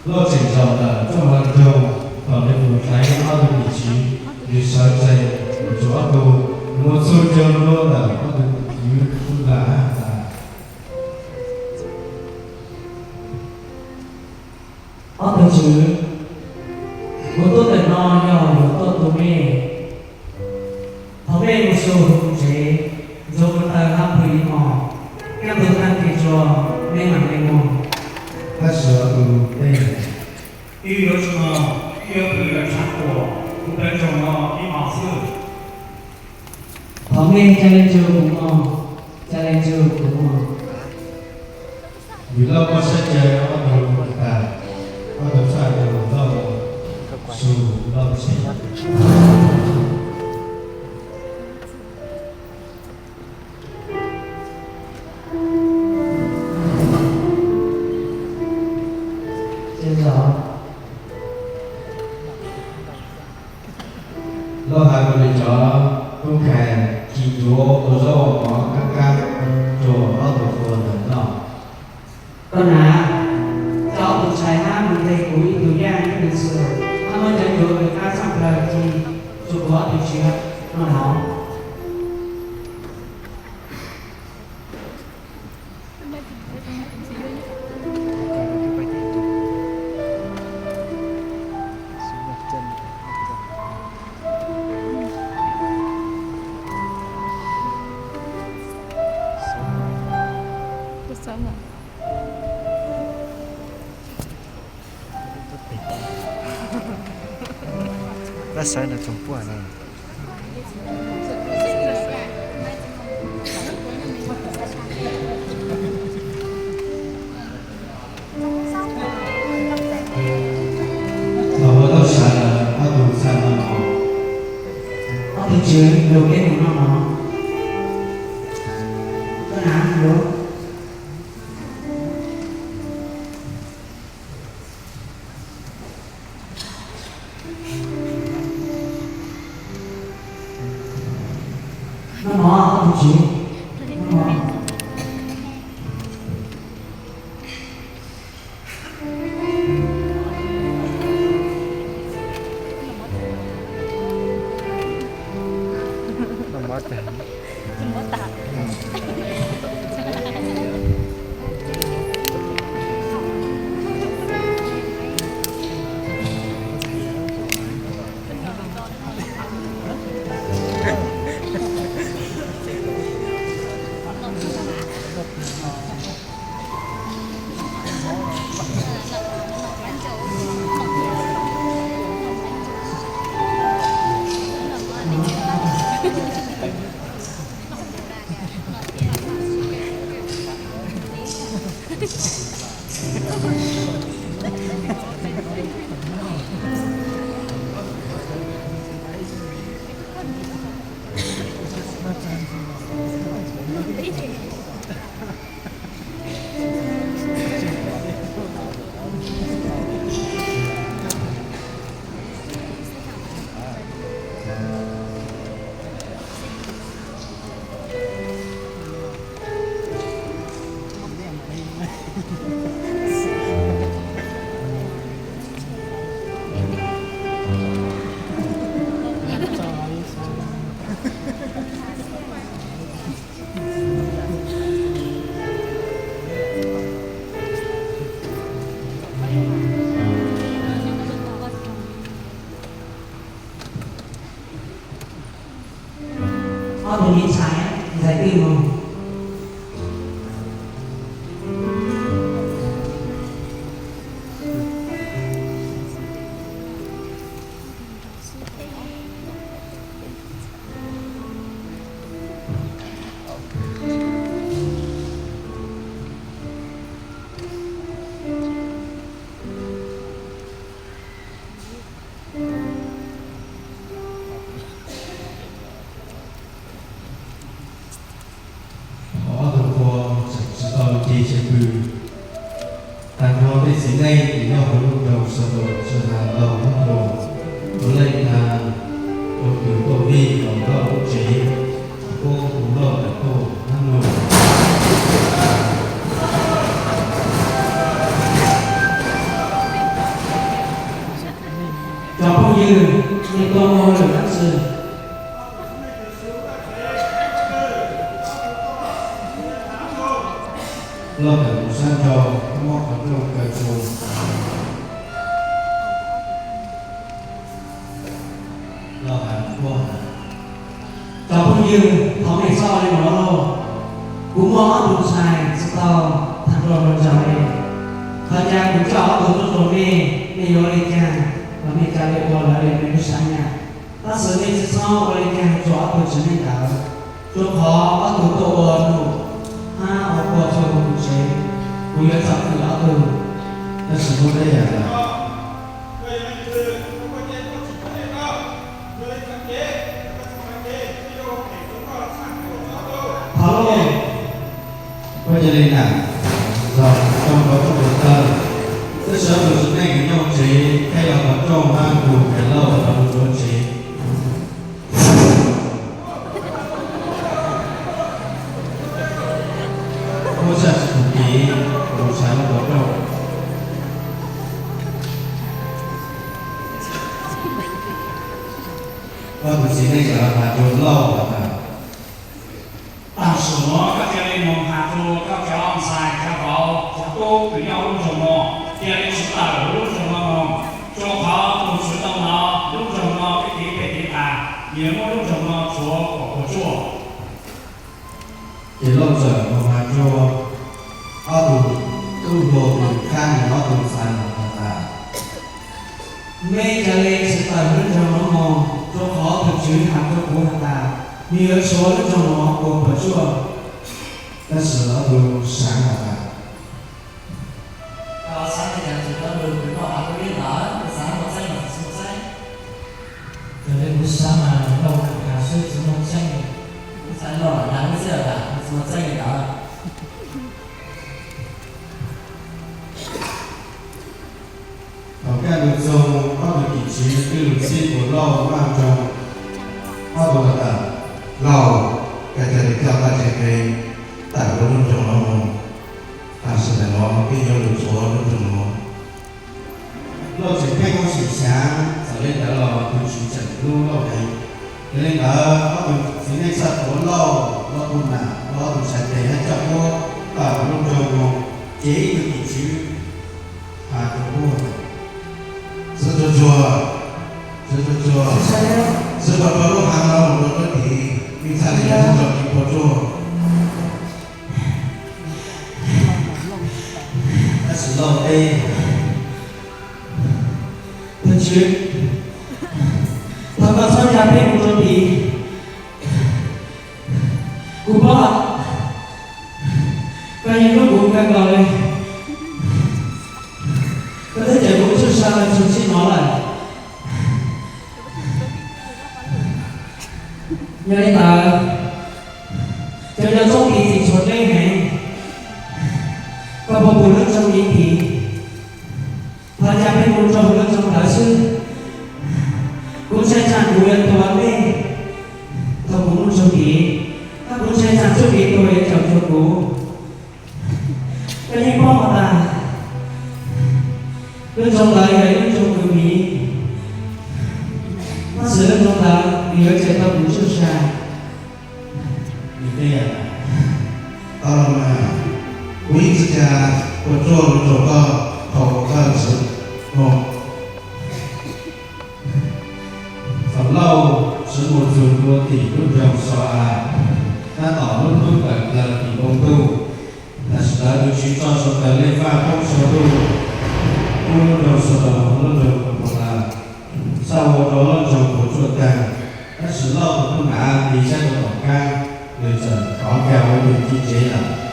Loj tseem zaum ntawm rooj hauv nroog, thaum nws mus hlais ob tug tim tswv, nws sawv tsees mus txog ob tug, muaj txuj cog ntua ntawm ob tug tim tswv lub nqa tas. Ob tug tswv, kuv tuaj ntawm no yog yuav tuaj tu mej. Thaum mej mus su hauv kuv tsev, ntxuav kuv taw hab pw ib hmos, kaj ntug tag kis tso, mej mam li mus. Tab sis ob tug teb, wb yuav tsis mus, wb yuav pw lawm tshav puam, kuv pw tsoom no ib hmos xwb. Thaum mej ca le ntsug kuv mus, ca le ntsug kuv mus. Yus Lauj muab saib caw ob tug tag, ob tug txhaj yus Lauj su Lauj tsev. Lauj has rau nws cov tub khais, tsis ntxuav ua zaub ua mov kab kab rau ob tug hluas ntawd noj. Koj nav, coj ob tug ntxhais hab mus ntes kuv ib tug yaj ib tug xwm, hab muab cov ncuav kws qab tshaj plaws ci rua kuv ob tug tswv noj hov. Pab sawv ntawm tsoom puaj ne. Thaum ua tau sawv lawm, ob tug txhaj noj mov. Ob tug tswv, lug peb mus noj mov. Koj nav, lug. Noj mov, ob tug tswv, noj mov. Ob tug me ntxhais, ntxhais twg mus? Ob tug qhua tseem tsis tau nce tsev pw. Tag nrho tej txiv neej uas nyob hauv lub nroog Sawv Daws txawm hais tau ob tug, ua leej tag rau tus tuaj vij los Lauj lub tsev, puab hu Lauj tawm tuaj hab nug. Cov phooj ywg, nej tuaj muaj hauj lwm dab tsi? Lauj, kawm tus sab nraud, muab qhov rooj kaw tsuas. Lauj hais tuaj, cov phooj ywg, thov mej txhob ua li no lauj. Kuv muaj ob tug ntxhais tsis tau tham rau hluas nraug li. Qhov cas kuv coj ob tug tuaj rau mej, mej yuav ua li cas los mej ca le ua lawv li mej lub siab nyiam. Tab sis mej tsis txhob ua li cas rau ob tug txiv neej ntawd, rau qhov ob tug tuaj ua num hab ua quas rau kuv tsev, kuv yuav txam kwm ob tug. Tab sis muab teb yam lawm. Thov lauj, puab cia li nam, los rooj puas rooj puas tawg, tab sis ob tug txiv neej nyob hauv tsev, pheej los qhov rooj hab tus niam lauj los mus rau tsev. Muab txhaj tsis tus kiv, tus ntxhais los qhov rooj. Koj tus txiv neej ntawd has rua lauj has tas, tam sim no koj cia li mus has rua koj cov ntxhais cov vauv cov tub kws nyob lub nroog no, cia li tsis tawm lub nroog no mus, rua qhov tus tswv tau hnov lub nroog no peb tiv pej tiv tas, nyias muab lub nroog no rhuav kuas puas tsuaj. Ces lauj txawm mus has rua ob tug tub hluas kws khab nws ob tug ntxhais no has tas, mej ca le tsis tawm lub nroog no mus, rua qhov tus tswv has rua kuv has tas, nws yuav rhuav lub nroog no kuas puas tsuaj. Tab sis ob tug xaav has tas, koj xaav li cas txug tau lug kws koj has kuv li ntawd, koj xaav muaj tseeb los tsis muaj tseeb? Raws li kuv xaav mas lauj has xwb tsis muaj tseeb li. Kuv xaav lauj has xwb tsis muaj tseeb li ntawd. Thaum kaj ntug txug, ob tug tim tswv twb lug txib puas lauj maj nroog. Ob tug has tas, lauj, koj ca le coj koj tsev neeg tawm lub nroog no mus, tam sim ntawm no peb yuav lug rhuav lub nroog no. Lauj tseem pheej muaj sim xyaav txawm le ntawd los tus tswv tseem hlub lauj heev. Yog le ntawd ob tug txiv neej txhaj tuav lauj, lauj tug nam, lauj ob tug ntxhais tes hab coj puab tawm lub nroog mus, ces ib tug tim tswv has rua puab, txwv tsuag tsuag, txwv tsuag tsuag, txwv puas rua lub haav no mus rua lub tid, mej txhaj le yog txwv tsuag puas tsuaj. Tab sis lauj teb, tus tswv, thov koj txhob nrug peb mus rua tid. Kuv paub koj yeej hlub kuv kawg nkaus li. Koj twb cawm kuv txuj sa los txug txij no lawm. Yog li ntawd, cov yog txoob tid txim txhua teb heev, koj puas pum lub nroog ib tid? Thov ca peb mus rua lub nroog ntawd xwb. Kuv ntshai tsam kuv yuav tuag ntej thaum kuv mus rua tid, hab kuv ntshai tsam txuj kev tuag yuav caum rua kuv. Koj yeej paub has tas lub nroog ntawd yog ib lub nroog kws miv, tab sis lub nroog ntawd nws yuav cawm tau kuv txuj sa. Tau los mas, kuv yeej tsis ca puas tsuaj lug rua koj thaum uas koj txwv mus. Thaum lauj txwv mus txug dua tim lub nroog Xo As, tab tom lub hnub tawm dlawg tim npoo ntuj, tam sim ntawd tus tswv tso sau taws lej faj poob sau ntuj, pub lub nroog Xaudoos hab lub nroog Kaumaulas txhaj ua rua lub nroog puas tsuaj taag. Tab sis lauj tus tub nam tig saib rua tom qab, nws txawm rov nkag ua ib tug civ tsev lawm.